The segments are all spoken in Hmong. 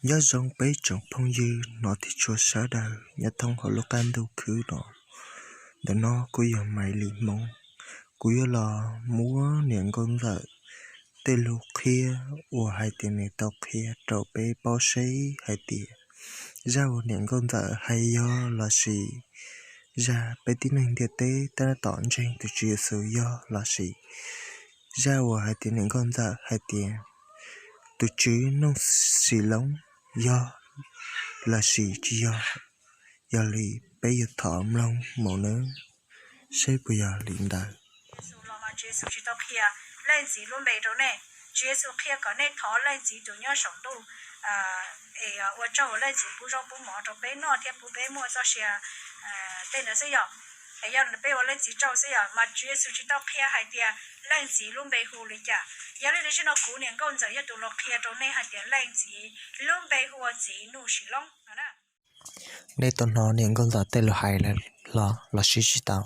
Nyob zoo peb tsoom phooj ywg hnov thiab tshua sawv daws nyob thoob hauv lub qab ntuj khwb no. Ntawm no kuj yog Maiv Lis Hmoob. Kuv yuav los muab niam nkauj ntxawm tej lus qhia uas hais tias nws tau qhia rau peb paub seb hais tias zaj uas niam nkauj ntxawm hais yog los sis zaj peb tib neeg ntiaj teb tab tom ntseeg tus Tswv Yexus yog los sis zaj uas hais tias niam nkauj ntxawm hais tias tus Tswv noog Xis Loob yog los sis tsis yog. Yog li peb yuav thov mloog mus nawb, seb puas yog li ntawd. Tswv Yexus tsis tau qhia Leej Txiv lub npe rau nej. Tswv Yexus qhia kom nej thov Leej Txiv tus nyob saum ntuj, es ua tsaug uas Leej Txiv pub zaub pub mov rau peb noj thiab pub peb muaj txoj sia tej ntawd xwb yom. Es yog peb ua Leej Txiv tsaug xwb yom, mas Tswv Yexus tsis tau qhia hais tias Leej Txiv lub npe hu li cas. Yog li ntawd zaum no kuv niam nkauj ntxawm yog tus los qhia rau nej hais tias Leej Txiv lub npe hu ua Txiv Nuj Sis Loob no na. Nej tau hnov niam nkauj ntxawm tej lus hais los los sis tsis tau?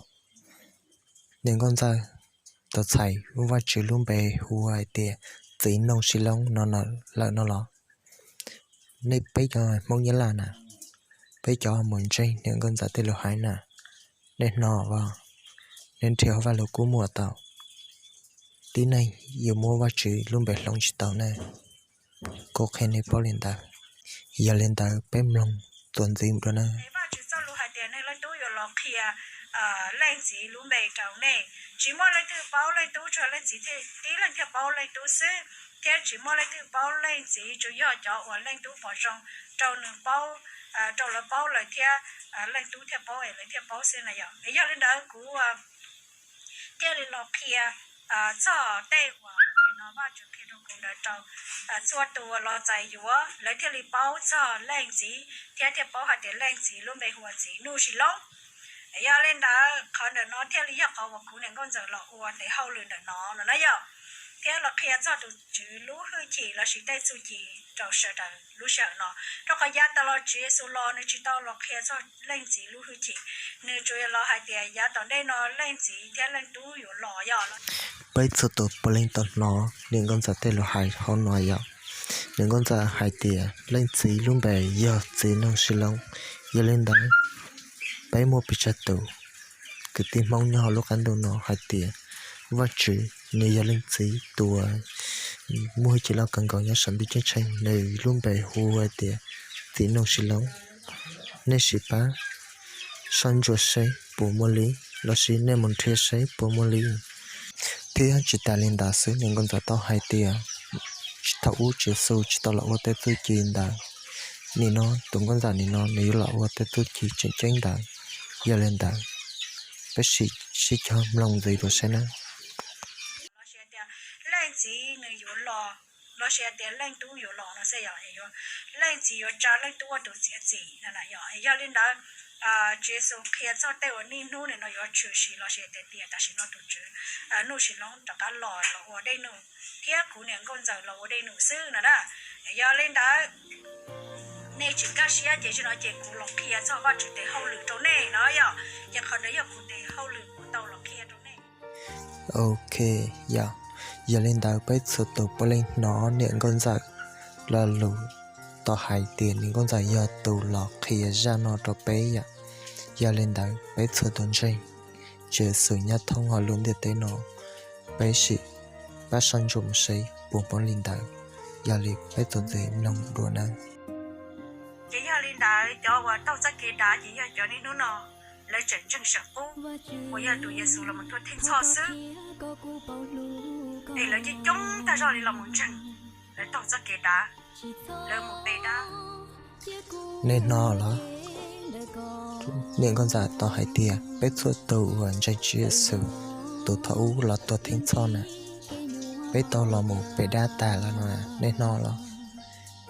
Niam nkauj ntxawm tau txhais Vajtswv lub npe hu hais tias Txiv Nuj Sis Loob no lawm no los? Nej peb cov Hmoob Nyab Laj na, peb cov mus ntseeg niam nkauj ntxawm tej lus hais na, nej hnov os, nej nrhiav hauv Vajluskub muaj tau, tib neeg yuav muab Vajtswv lub npe hloov tsis tau ne. Kuv qhia nej paub li ntawd, yog li ntawd peb mloog txuas ntxiv mus dua na. Vajtswv txoj lus hais tias nej leej tub yuav los qhia Leej Txiv lub npe rau nej. Tsis muaj leej twg paub Leej Tub tsuas Leej Txiv tib leeg thiaj paub Leej Tub xwb, thiab tsis muaj leej twg paub Leej Txiv tsuas yog cov uas Leej Tub pom zoo rau nws paub, rau lawv paub lawm thiab Leej Tub thiaj paub es lawv thiaj paub xwb na yom. Yog li ntawd kuv thiaj li los qhia txog tej uas no Vajtswv qhia rau kuv ntawd rau txhua tus uas los txais yuav, lawv thiaj li paub txog Leej Txiv thiab thiaj paub hais tias Leej Txiv lub npe hu ua Txiv Nuj Sis Loob. Yog li ntawd qhov ntawm no thiaj li yog qhov uas kuv niam nkauj ntxawm los ua tes hauj lwm ntawm no no na yom, thiab los qhia txog tus Tswv lub hwj chim lossis tej txuj ci rau sawv daws lub sij hawm no. Rau qhov yav tas los Tswv Yexus los nws tsis tau los qhia txog Leej Txiv lub hwj chim, nws tsuas los hais tias yav tom ntej no Leej Txiv thiab Leej Tub yuav los yom. Peb txhua tus puav leej tau hnov niam nkauj ntxawm tej lus hais hauv no yom. Niam nkauj ntxawm hais tias Leej Txiv lub npe yog Txiv Nuj Sis Loob. Yog li ntawd, peb muaj pes tsawg tus kwv tij Hmoob nyob hauv lub qab ntuj no hais tias Vajtswv nws yog Leej Txiv tus muaj hwj chim loj kawg nkaus nyob saum ntuj ceeb tsheej, nws lub npe hu hais tias Txiv Nuj Sis Loob. Nej sim pab soj ntsuam seb puas muaj li, lossis nej mus nrhiav seb puas muaj li. Thiab tsis tas li ntawd xwb, niam nkauj ntxawm tau hais tias thaum ub Tswv Yexus tsis tau los ua tej txuj ci ntawd, nim no tus nkauj ntxawm nim no nws yuav los ua tej txuj ci tseem ceeb ntawd. Yog li ntawd, peb sim sib cog mloog ntxiv dua seb na. Lossis tias Leej Txiv nws yuav los, lossis tias Leej Tub yuav los no xwb yom, Leej Txiv yuav tsa Leej Tub ua tus txiav txim no yom. Yog li ntawd, Tswv Yexus qhia txog tej uas niaj hnub nim no yuav tshwm sim lossis tias tias tam sim no tus Tswv Nuj Sis Loob rov qab los los ua dej num, thiab kuv niam nkauj ntxawm los ua dej num xwb no na. Yog li ntawd, nej tsis nkag siab ces zaum no ces kuv los qhia txog Vajtswv tes hauj lwm rau nej no yom. Ces qhov ntawd yog kuv tes hauj lwm kuv tau los qhia rau nej. Ok, yog, yog li ntawd peb txhua tus puav leej hnov niam nkauj ntxawm lo lus tau hais tias niam nkauj ntxawm yog tus los qhia zaj no rau peb yom. Yog li ntawd peb txhua tus ntseeg Tswv Yexus nyob thoob hauv lub ntiaj teb no, peb sim pab soj ntsuam mus seb puas muaj li ntawd. Yog li peb txuas ntxiv mloog dua nawb. Ces yog li ntawd cov uas taug txoj kev dav ces yog cov niaj hnub no lawv tseem ntseeg saum qub uas yog tus Yexus los mus tuag theej txhoj xwb. Es lawv coob coob tag zog li los mus ntseeg, lawv taug txoj kev dav, lawv mus pe dab. Nej hnov los? Niam nkauj ntxawm tau hais tias peb txhua tus uas ntseeg Tswv Yexus tus thaum ub los tuag theej txhoj na, peb tau los mus pe dab tag lawm no, nej hnov los?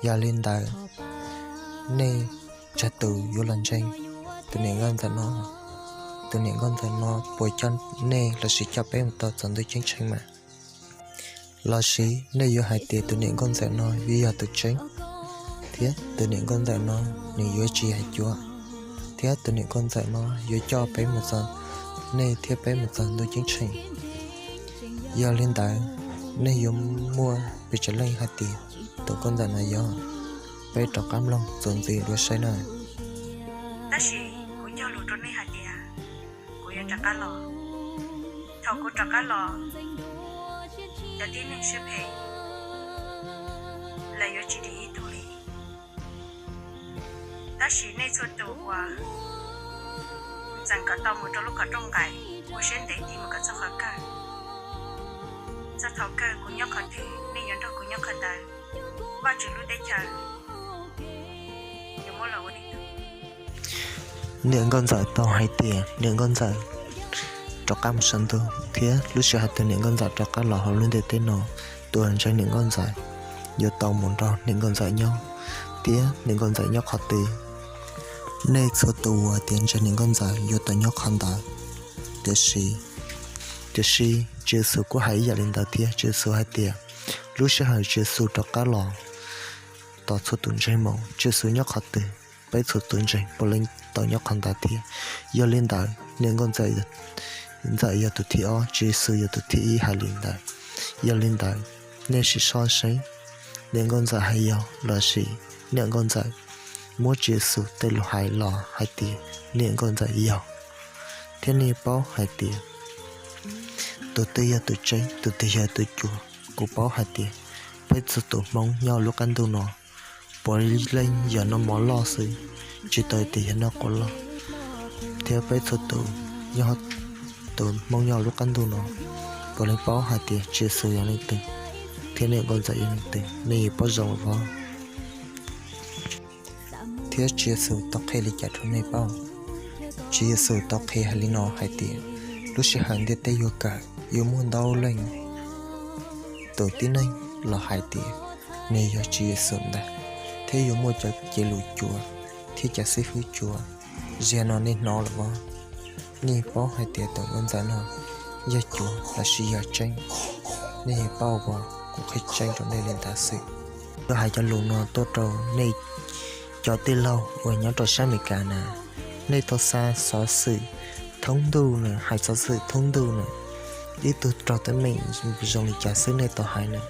Yog li ntawd, nej tsawg tus yuav los ntseeg tus niam nkauj ntxawm no? Tus niam nkauj ntxawm no puas coj nej lossis coj peb mus tau txog ntuj ceeb tsheej mas? Lossis nej yuav hais tias tus niam nkauj ntxawm no yuav yog tus tseeb, thiab tus niam nkauj ntxawm no nws yuav tsis hais cuav, thiab tus niam nkauj ntxawm no yuav coj peb mus txog, nej thiab peb mus txog ntuj ceeb tsheej? Yog li ntawd, nej yuav muaj pes tsawg leej hais tias tus nkauj ntxawm no yog? Peb rov qab mloog txuas ntxiv dua saib na. Tab sis kuv cog lus rau nej hais tias kuv yuav rov qab los. Thaum kuv rov qab los, cov tib neeg siab phem lawv yuav tsis dim ib tug li. Tab sis nej txhua tus uas txeem kom tau mus rau lub qhov rooj nqaim, ua siab ntev tig mus kom txog qhov kawg. Txog thaum kawg kuv nyob qhov twg, nej yuav nrog kuv nyob qhov ntawd. Vaj Tswv lub teb chaws yuav muab los ua nej tug. Niam nkauj ntxawm tau hais tias niam nkauj ntxawm rov qab mus saum ntuj, thiab lub sij hawm thaum niam nkauj ntxawm rov qab los hauv lub ntiaj teb no, tus uas ntseeg niam nkauj ntxawm yuav tau mus nrog niam nkauj ntxawm nyob, thiab niam nkauj ntxawm nyob qhov twg, nej txhua tus uas tias ntseeg niam nkauj ntxawm yuav tau nyob qhov ntawd. Tiam sis, tiam sis Tswv Yexus kuj hais ib yam li ntawd thiab. Tswv Yexus hais tias lub sij hawm Tswv Yexus rov qab los tos txhua tus ntseeg mus, Tswv Yexus nyob qhov twg, peb txhua tus ntseeg puav leej tau nyob qhov ntawd thiab. Yog li ntawd niam nkauj ntxawm, ntxawm yog tus thib ob, Tswv Yexus yog tus thib ib hais li ntawd. Yog li ntawd, nej sim soj seb niam nkauj ntxawm hais yog los sis niam nkauj ntxawm muab Tswv Yexus tej lus hais los hais tias niam nkauj ntxawm yog. Thiab nej paub hais tias tus twg yog tus tseeb, tus twg yog tus cuav. Kuv paub hais tias peb txhua tus Hmoob nyob lub qab ntuj no puav leej yog noj mov loj xwb, tsis tau tias yog noj quav loj. Thiab peb txhua tus, yog tus Hmoob nyob lub qab ntuj no, puav leej paub hais tias Tswv Yexus yog leej twg, thiab niam nkauj ntxawm yog leej twg, nej yuav paub zoo lawm os. Thiab Tswv Yexus tau qhia li cas rau nej paub? Tswv Yexus tau qhia hais li no hais tias, lub sij hawm ntiaj teb yuav kawg yuav muaj ntau leej tus tib neeg los hais tias nws yog Tswv Yexus ntag, thiab yuav muaj cov cev lus cuav thiab cov xib fwb cuav. Ziag no nej hnov lawm os. Nej paub hais tias tus nkauj ntxawm no yog cuav los sis yog tseeb? Nej paub uas kuv qhia tseeb rau nej li ntawd xwb. Kuv hais cov lus no tuaj rau nej cov tij laug uas nyob rau sab Amelikas na, nej tau xa xov xwm thoob ntuj na, hais xov xwm thoob ntuj na, ib tug raug teeb meem zoo li cas xwb nej tau hais na.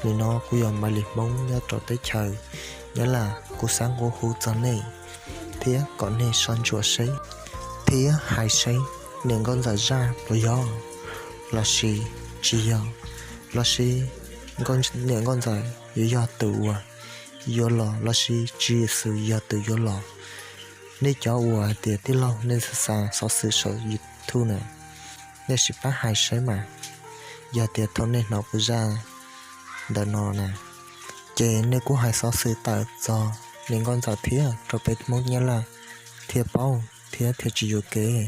Nim no kuv yog Maiv Lis Hmoob nyob rau teb chaws Nyab Laj, kuv xav nqua hu txog nej thiab kom nej soj ntsuam seb thiab hais seb niam nkauj ntxawm zaj puas yog los sis tsis yog, los sis niam nkauj ntxawm yuav yog tus uas yuav los los sis Tswv Yexus yog tus yuav los. Nej cov uas tias tij laug nej xa xov xwm saum YouTube na, nej sim pab hais saib mas. Yog tias thaum nej hnov kuv zaj ntawm no na, ces nej kuj hais xov xwm tawm txog niam nkauj ntxawm thiab rau peb Hmoob Nyab Laj thiaj paub thiab thiaj tsis yuam kev.